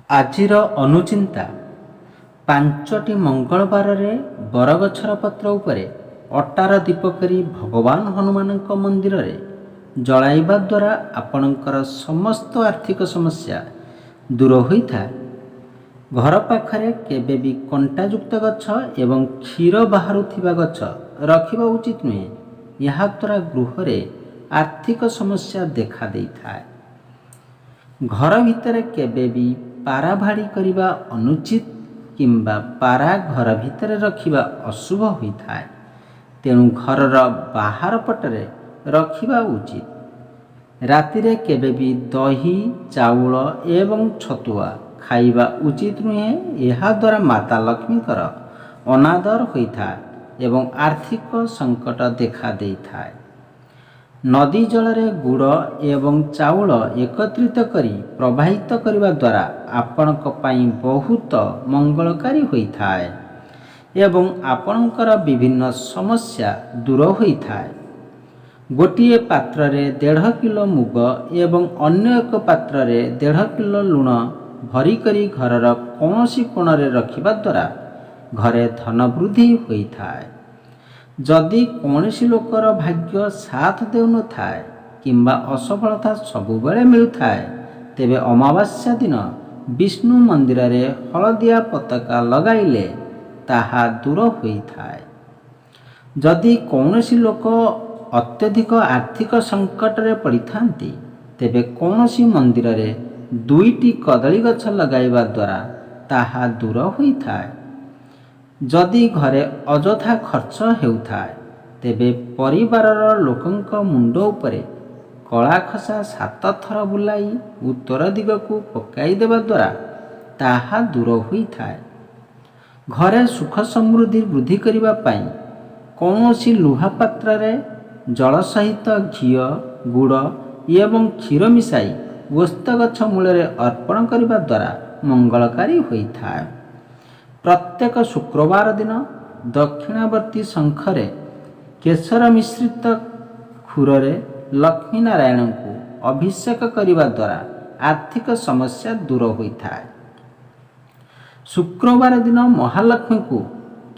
ଆଜିର ଅନୁଚିନ୍ତା: ପାଞ୍ଚଟି ମଙ୍ଗଳବାରରେ ବରଗଛର ପତ୍ର ଉପରେ ଅଟାର ଦୀପ କରି ଭଗବାନ ହନୁମାନଙ୍କ ମନ୍ଦିରରେ ଜଳାଇବା ଦ୍ୱାରା ଆପଣଙ୍କର ସମସ୍ତ ଆର୍ଥିକ ସମସ୍ୟା ଦୂର ହୋଇଥାଏ। ଘର ପାଖରେ କେବେ ବି କଣ୍ଟାଯୁକ୍ତ ଗଛ ଏବଂ କ୍ଷୀର ବାହାରୁଥିବା ଗଛ ରଖିବା ଉଚିତ ନୁହେଁ। ଏହାଦ୍ୱାରା ଗୃହରେ ଆର୍ଥିକ ସମସ୍ୟା ଦେଖା ଦେଇଥାଏ। ଘର ଭିତରେ କେବେ ବି ପାରା ଭାଡ଼ି କରିବା ଅନୁଚିତ କିମ୍ବା ପାରା ଘର ଭିତରେ ରଖିବା ଅଶୁଭ ହୋଇଥାଏ। ତେଣୁ ଘରର ବାହାର ପଟରେ ରଖିବା ଉଚିତ। ରାତିରେ କେବେ ବି ଦହି, ଚାଉଳ ଏବଂ ଛତୁଆ ଖାଇବା ଉଚିତ ନୁହେଁ। ଏହାଦ୍ୱାରା ମାତା ଲକ୍ଷ୍ମୀଙ୍କର ଅନାଦର ହୋଇଥାଏ ଏବଂ ଆର୍ଥିକ ସଙ୍କଟ ଦେଖା ଦେଇଥାଏ। ନଦୀ ଜଳରେ ଗୁଡ଼ ଏବଂ ଚାଉଳ ଏକତ୍ରିତ କରି ପ୍ରବାହିତ କରିବା ଦ୍ୱାରା ଆପଣଙ୍କ ପାଇଁ ବହୁତ ମଙ୍ଗଳକାରୀ ହୋଇଥାଏ ଏବଂ ଆପଣଙ୍କର ବିଭିନ୍ନ ସମସ୍ୟା ଦୂର ହୋଇଥାଏ। ଗୋଟିଏ ପାତ୍ରରେ 1.5 କିଲୋ ମୁଗ ଏବଂ ଅନ୍ୟ ଏକ ପାତ୍ରରେ 1.5 କିଲୋ ଲୁଣ ଭରି କରି ଘରର କୌଣସି କୋଣରେ ରଖିବା ଦ୍ୱାରା ଘରେ ଧନ ବୃଦ୍ଧି ହୋଇଥାଏ। ଯଦି କୌଣସି ଲୋକର ଭାଗ୍ୟ ସାଥ ଦେଉନଥାଏ କିମ୍ବା ଅସଫଳତା ସବୁବେଳେ ମିଳୁଥାଏ, ତେବେ ଅମାବାସ୍ୟା ଦିନ ବିଷ୍ଣୁ ମନ୍ଦିରରେ ହଳଦିଆ ପତାକା ଲଗାଇଲେ ତାହା ଦୂର ହୋଇଥାଏ। ଯଦି କୌଣସି ଲୋକ ଅତ୍ୟଧିକ ଆର୍ଥିକ ସଙ୍କଟରେ ପଡ଼ିଥାନ୍ତି, ତେବେ କୌଣସି ମନ୍ଦିରରେ ଦୁଇଟି କଦଳୀ ଗଛ ଲଗାଇବା ଦ୍ୱାରା ତାହା ଦୂର ହୋଇଥାଏ। ଯଦି ଘରେ ଅଯଥା ଖର୍ଚ୍ଚ ହେଉଥାଏ, ତେବେ ପରିବାରର ଲୋକଙ୍କ ମୁଣ୍ଡ ଉପରେ କଳା ଖସା ସାତ ଥର ବୁଲାଇ ଉତ୍ତର ଦିଗକୁ ପକାଇ ଦେବା ଦ୍ୱାରା ତାହା ଦୂର ହୋଇଥାଏ। ଘରେ ସୁଖ ସମୃଦ୍ଧି ବୃଦ୍ଧି କରିବା ପାଇଁ କୌଣସି ଲୁହା ପାତ୍ରରେ ଜଳ ସହିତ ଘିଅ, ଗୁଡ଼ ଏବଂ କ୍ଷୀର ମିଶାଇ ଓସ୍ତ ଗଛ ମୂଳରେ ଅର୍ପଣ କରିବା ଦ୍ୱାରା ମଙ୍ଗଳକାରୀ ହୋଇଥାଏ। ପ୍ରତ୍ୟେକ ଶୁକ୍ରବାର ଦିନ ଦକ୍ଷିଣାବର୍ତ୍ତୀ ଶଙ୍ଖରେ କେଶର ମିଶ୍ରିତ କ୍ଷୀରରେ ଲକ୍ଷ୍ମୀ ନାରାୟଣଙ୍କୁ ଅଭିଷେକ କରିବା ଦ୍ୱାରା ଆର୍ଥିକ ସମସ୍ୟା ଦୂର ହୋଇଥାଏ। ଶୁକ୍ରବାର ଦିନ ମହାଲକ୍ଷ୍ମୀଙ୍କୁ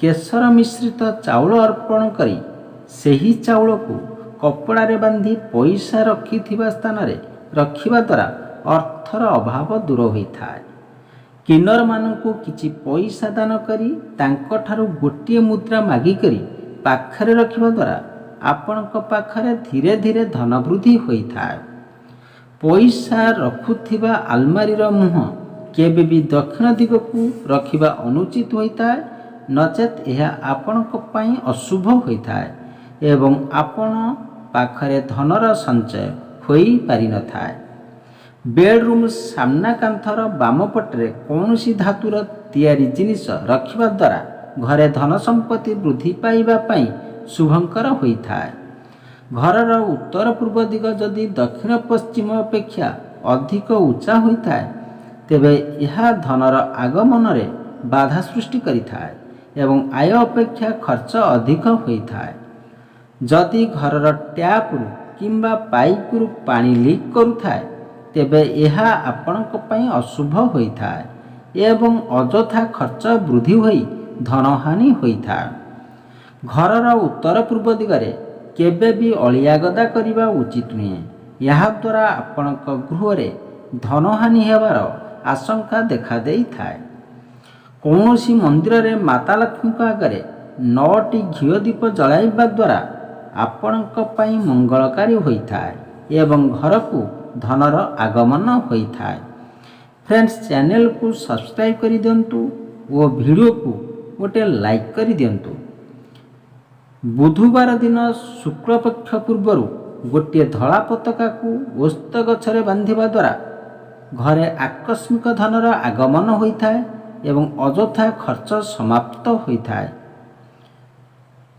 କେଶର ମିଶ୍ରିତ ଚାଉଳ ଅର୍ପଣ କରି ସେହି ଚାଉଳକୁ କପଡ଼ାରେ ବାନ୍ଧି ପଇସା ରଖିଥିବା ସ୍ଥାନରେ ରଖିବା ଦ୍ୱାରା ଅର୍ଥର ଅଭାବ ଦୂର ହୋଇଥାଏ। କିନ୍ନରମାନଙ୍କୁ କିଛି ପଇସା ଦାନ କରି ତାଙ୍କଠାରୁ ଗୋଟିଏ ମୁଦ୍ରା ମାଗିକରି ପାଖରେ ରଖିବା ଦ୍ୱାରା ଆପଣଙ୍କ ପାଖରେ ଧୀରେ ଧୀରେ ଧନ ବୃଦ୍ଧି ହୋଇଥାଏ। ପଇସା ରଖୁଥିବା ଆଲମାରିର ମୁହଁ କେବେ ବି ଦକ୍ଷିଣ ଦିଗକୁ ରଖିବା ଅନୁଚିତ ହୋଇଥାଏ, ନଚେତ୍ ଏହା ଆପଣଙ୍କ ପାଇଁ ଅଶୁଭ ହୋଇଥାଏ ଏବଂ ଆପଣ ପାଖରେ ଧନର ସଞ୍ଚୟ ହୋଇପାରିନଥାଏ। ବେଡ଼ରୁମ୍ ସାମ୍ନା କାନ୍ଥର ବାମ ପଟରେ କୌଣସି ଧାତୁର ତିଆରି ଜିନିଷ ରଖିବା ଦ୍ୱାରା ଘରେ ଧନ ସମ୍ପତ୍ତି ବୃଦ୍ଧି ପାଇବା ପାଇଁ ଶୁଭଙ୍କର ହୋଇଥାଏ। ଘରର ଉତ୍ତର ପୂର୍ବ ଦିଗ ଯଦି ଦକ୍ଷିଣ ପଶ୍ଚିମ ଅପେକ୍ଷା ଅଧିକ ଉଚ୍ଚା ହୋଇଥାଏ, ତେବେ ଏହା ଧନର ଆଗମନରେ ବାଧା ସୃଷ୍ଟି କରିଥାଏ ଏବଂ ଆୟ ଅପେକ୍ଷା ଖର୍ଚ୍ଚ ଅଧିକ ହୋଇଥାଏ। ଯଦି ଘରର ଟ୍ୟାପରୁ କିମ୍ବା ପାଇପରୁ ପାଣି ଲିକ୍ କରୁଥାଏ, ତେବେ ଏହା ଆପଣଙ୍କ ପାଇଁ ଅଶୁଭ ହୋଇଥାଏ ଏବଂ ଅଯଥା ଖର୍ଚ୍ଚ ବୃଦ୍ଧି ହୋଇ ଧନହାନି ହୋଇଥାଏ। ଘରର ଉତ୍ତର ପୂର୍ବ ଦିଗରେ କେବେ ବି ଅଳିଆ ଗଦା କରିବା ଉଚିତ ନୁହେଁ। ଏହାଦ୍ୱାରା ଆପଣଙ୍କ ଗୃହରେ ଧନହାନି ହେବାର ଆଶଙ୍କା ଦେଖାଦେଇଥାଏ। କୌଣସି ମନ୍ଦିରରେ ମାତା ଲକ୍ଷ୍ମୀଙ୍କ ଆଗରେ ନଅଟି ଘିଅ ଦୀପ ଜଳାଇବା ଦ୍ୱାରା ଆପଣଙ୍କ ପାଇଁ ମଙ୍ଗଳକାରୀ ହୋଇଥାଏ ଏବଂ ଘରକୁ ଧନର ଆଗମନ ହୋଇଥାଏ। ଫ୍ରେଣ୍ଡସ୍, ଚ୍ୟାନେଲକୁ ସବସ୍କ୍ରାଇବ୍ କରିଦିଅନ୍ତୁ ଓ ଭିଡ଼ିଓକୁ ଗୋଟେ ଲାଇକ୍ କରିଦିଅନ୍ତୁ। ବୁଧବାର ଦିନ ଶୁକ୍ଳପକ୍ଷ ପୂର୍ବରୁ ଗୋଟିଏ ଧଳା ପତାକାକୁ ଓସ୍ତ ଗଛରେ ବାନ୍ଧିବା ଦ୍ୱାରା ଘରେ ଆକସ୍ମିକ ଧନର ଆଗମନ ହୋଇଥାଏ ଏବଂ ଅଯଥା ଖର୍ଚ୍ଚ ସମାପ୍ତ ହୋଇଥାଏ।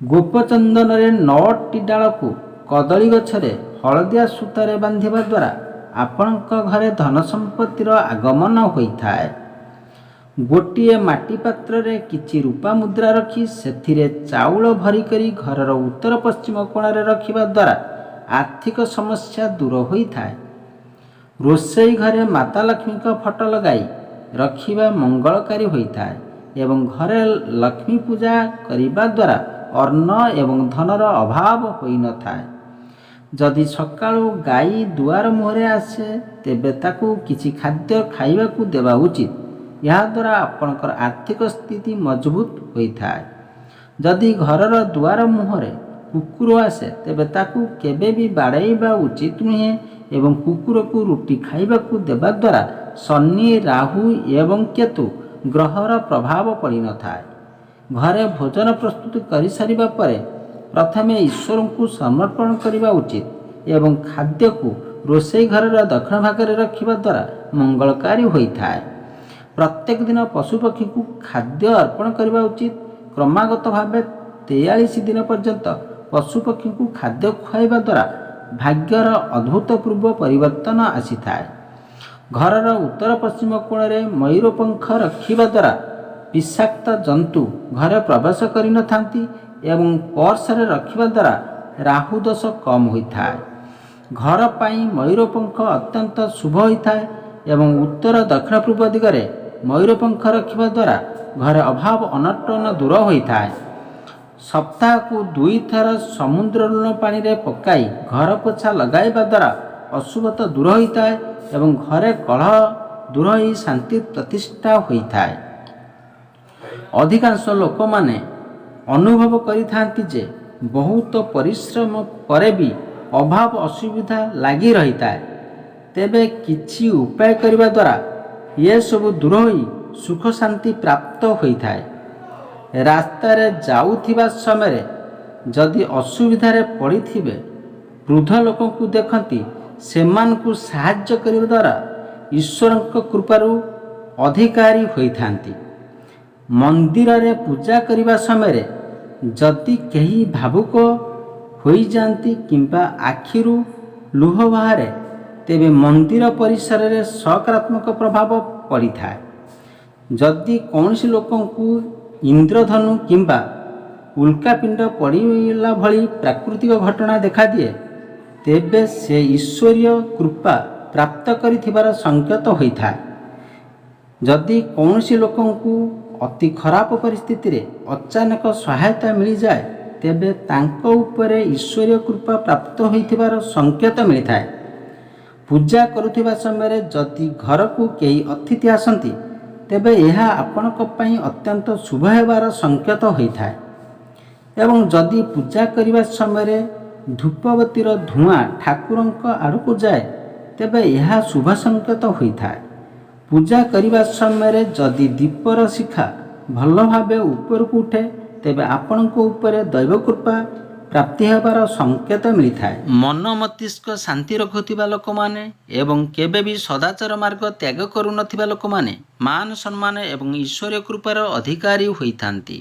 ଗୋପଚନ୍ଦନରେ ନଅଟି ଡାଳକୁ କଦଳୀ ଗଛରେ ହଳଦିଆ ସୂତାରେ ବାନ୍ଧିବା ଦ୍ୱାରା ଆପଣଙ୍କ ଘରେ ଧନ ସମ୍ପତ୍ତିର ଆଗମନ ହୋଇଥାଏ। ଗୋଟିଏ ମାଟି ପାତ୍ରରେ କିଛି ରୂପା ମୁଦ୍ରା ରଖି ସେଥିରେ ଚାଉଳ ଭରି କରି ଘରର ଉତ୍ତର ପଶ୍ଚିମ କୋଣରେ ରଖିବା ଦ୍ୱାରା ଆର୍ଥିକ ସମସ୍ୟା ଦୂର ହୋଇଥାଏ। ରୋଷେଇ ଘରେ ମାତା ଲକ୍ଷ୍ମୀଙ୍କ ଫଟୋ ଲଗାଇ ରଖିବା ମଙ୍ଗଳକାରୀ ହୋଇଥାଏ ଏବଂ ଘରେ ଲକ୍ଷ୍ମୀ ପୂଜା କରିବା ଦ୍ୱାରା ଅନ୍ନ ଏବଂ ଧନର ଅଭାବ ହୋଇନଥାଏ। ଯଦି ସକାଳୁ ଗାଈ ଦୁଆର ମୁହଁରେ ଆସେ, ତେବେ ତାକୁ କିଛି ଖାଦ୍ୟ ଖାଇବାକୁ ଦେବା ଉଚିତ। ଏହାଦ୍ୱାରା ଆପଣଙ୍କର ଆର୍ଥିକ ସ୍ଥିତି ମଜବୁତ ହୋଇଥାଏ। ଯଦି ଘରର ଦୁଆର ମୁହଁରେ କୁକୁର ଆସେ, ତେବେ ତାକୁ କେବେ ବି ବାଡ଼େଇବା ଉଚିତ ନୁହେଁ ଏବଂ କୁକୁରକୁ ରୁଟି ଖାଇବାକୁ ଦେବା ଦ୍ୱାରା ଶନି, ରାହୁ ଏବଂ କେତୁ ଗ୍ରହର ପ୍ରଭାବ ପଡ଼ିନଥାଏ। ଘରେ ଭୋଜନ ପ୍ରସ୍ତୁତ କରିସାରିବା ପରେ ପ୍ରଥମେ ଈଶ୍ୱରଙ୍କୁ ସମର୍ପଣ କରିବା ଉଚିତ ଏବଂ ଖାଦ୍ୟକୁ ରୋଷେଇ ଘରର ଦକ୍ଷିଣ ଭାଗରେ ରଖିବା ଦ୍ୱାରା ମଙ୍ଗଳକାରୀ ହୋଇଥାଏ। ପ୍ରତ୍ୟେକ ଦିନ ପଶୁପକ୍ଷୀଙ୍କୁ ଖାଦ୍ୟ ଅର୍ପଣ କରିବା ଉଚିତ। କ୍ରମାଗତ ଭାବେ 43 ଦିନ ପର୍ଯ୍ୟନ୍ତ ପଶୁପକ୍ଷୀଙ୍କୁ ଖାଦ୍ୟ ଖୁଆଇବା ଦ୍ୱାରା ଭାଗ୍ୟର ଅଦ୍ଭୁତପୂର୍ବ ପରିବର୍ତ୍ତନ ଆସିଥାଏ। ଘରର ଉତ୍ତର ପଶ୍ଚିମ କୋଣରେ ମୟୂର ପଙ୍ଖ ରଖିବା ଦ୍ୱାରା ବିଷାକ୍ତ ଜନ୍ତୁ ଘରେ ପ୍ରବେଶ କରିନଥାନ୍ତି ଏବଂ ପର୍ସରେ ରଖିବା ଦ୍ୱାରା ରାହୁ ଦୋଷ କମ୍ ହୋଇଥାଏ। ଘର ପାଇଁ ମୟୂର ପଙ୍ଖ ଅତ୍ୟନ୍ତ ଶୁଭ ହୋଇଥାଏ ଏବଂ ଉତ୍ତର, ଦକ୍ଷିଣ, ପୂର୍ବ ଦିଗରେ ମୟୂର ପଙ୍ଖ ରଖିବା ଦ୍ୱାରା ଘରେ ଅଭାବ ଅନଟନ ଦୂର ହୋଇଥାଏ। ସପ୍ତାହକୁ ଦୁଇଥର ସମୁଦ୍ର ଲୁଣ ପାଣିରେ ପକାଇ ଘର ପୋଛା ଲଗାଇବା ଦ୍ୱାରା ଅଶୁଭତା ଦୂର ହୋଇଥାଏ ଏବଂ ଘରେ କଳହ ଦୂର ହୋଇ ଶାନ୍ତି ପ୍ରତିଷ୍ଠା ହୋଇଥାଏ। ଅଧିକାଂଶ ଲୋକମାନେ ଅନୁଭବ କରିଥାନ୍ତି ଯେ ବହୁତ ପରିଶ୍ରମ ପରେ ବି ଅଭାବ ଅସୁବିଧା ଲାଗି ରହିଥାଏ। ତେବେ କିଛି ଉପାୟ କରିବା ଦ୍ୱାରା ଏସବୁ ଦୂର ହୋଇ ସୁଖ ଶାନ୍ତି ପ୍ରାପ୍ତ ହୋଇଥାଏ। ରାସ୍ତାରେ ଯାଉଥିବା ସମୟରେ ଯଦି ଅସୁବିଧାରେ ପଡ଼ିଥିବେ ବୃଦ୍ଧ ଲୋକଙ୍କୁ ଦେଖନ୍ତି, ସେମାନଙ୍କୁ ସାହାଯ୍ୟ କରିବା ଦ୍ୱାରା ଈଶ୍ୱରଙ୍କ କୃପାରୁ ଅଧିକାରୀ ହୋଇଥାନ୍ତି। ମନ୍ଦିରରେ ପୂଜା କରିବା ସମୟରେ ଯଦି କେହି ଭାବୁକ ହୋଇଯାଆନ୍ତି କିମ୍ବା ଆଖିରୁ ଲୁହ ବାହାରେ, ତେବେ ମନ୍ଦିର ପରିସରରେ ସକାରାତ୍ମକ ପ୍ରଭାବ ପଡ଼ିଥାଏ। ଯଦି କୌଣସି ଲୋକଙ୍କୁ ଇନ୍ଦ୍ରଧନୁ କିମ୍ବା ଉଲ୍କାପିଣ୍ଡ ପଡ଼ିଲା ଭଳି ପ୍ରାକୃତିକ ଘଟଣା ଦେଖାଦିଏ, ତେବେ ସେ ଈଶ୍ୱରୀୟ କୃପା ପ୍ରାପ୍ତ କରିଥିବାର ସଂକେତ ହୋଇଥାଏ। ଯଦି କୌଣସି ଲୋକଙ୍କୁ ଅତି ଖରାପ ପରିସ୍ଥିତିରେ ଅଚାନକ ସହାୟତା ମିଳିଯାଏ, ତେବେ ତାଙ୍କ ଉପରେ ଈଶ୍ୱରୀୟ କୃପା ପ୍ରାପ୍ତ ହୋଇଥିବାର ସଂକେତ ମିଳିଥାଏ। ପୂଜା କରୁଥିବା ସମୟରେ ଯଦି ଘରକୁ କେହି ଅତିଥି ଆସନ୍ତି, ତେବେ ଏହା ଆପଣଙ୍କ ପାଇଁ ଅତ୍ୟନ୍ତ ଶୁଭ ହେବାର ସଂକେତ ହୋଇଥାଏ ଏବଂ ଯଦି ପୂଜା କରିବା ସମୟରେ ଧୂପବତୀର ଧୂଆଁ ଠାକୁରଙ୍କ ଆଡ଼କୁ ଯାଏ, ତେବେ ଏହା ଶୁଭ ସଂକେତ ହୋଇଥାଏ। ପୂଜା କରିବା ସମୟରେ ଯଦି ଦୀପର ଶିଖା ଭଲ ଭାବେ ଉପରକୁ ଉଠେ, ତେବେ ଆପଣଙ୍କ ଉପରେ ଦୈବ କୃପା ପ୍ରାପ୍ତି ହେବାର ସଂକେତ ମିଳିଥାଏ। ମନ ମସ୍ତିଷ୍କ ଶାନ୍ତି ରଖୁଥିବା ଲୋକମାନେ ଏବଂ କେବେ ବି ସଦାଚାର ମାର୍ଗ ତ୍ୟାଗ କରୁନଥିବା ଲୋକମାନେ ମାନ ସମ୍ମାନ ଏବଂ ଈଶ୍ୱରୀୟ କୃପାର ଅଧିକାରୀ ହୋଇଥାନ୍ତି।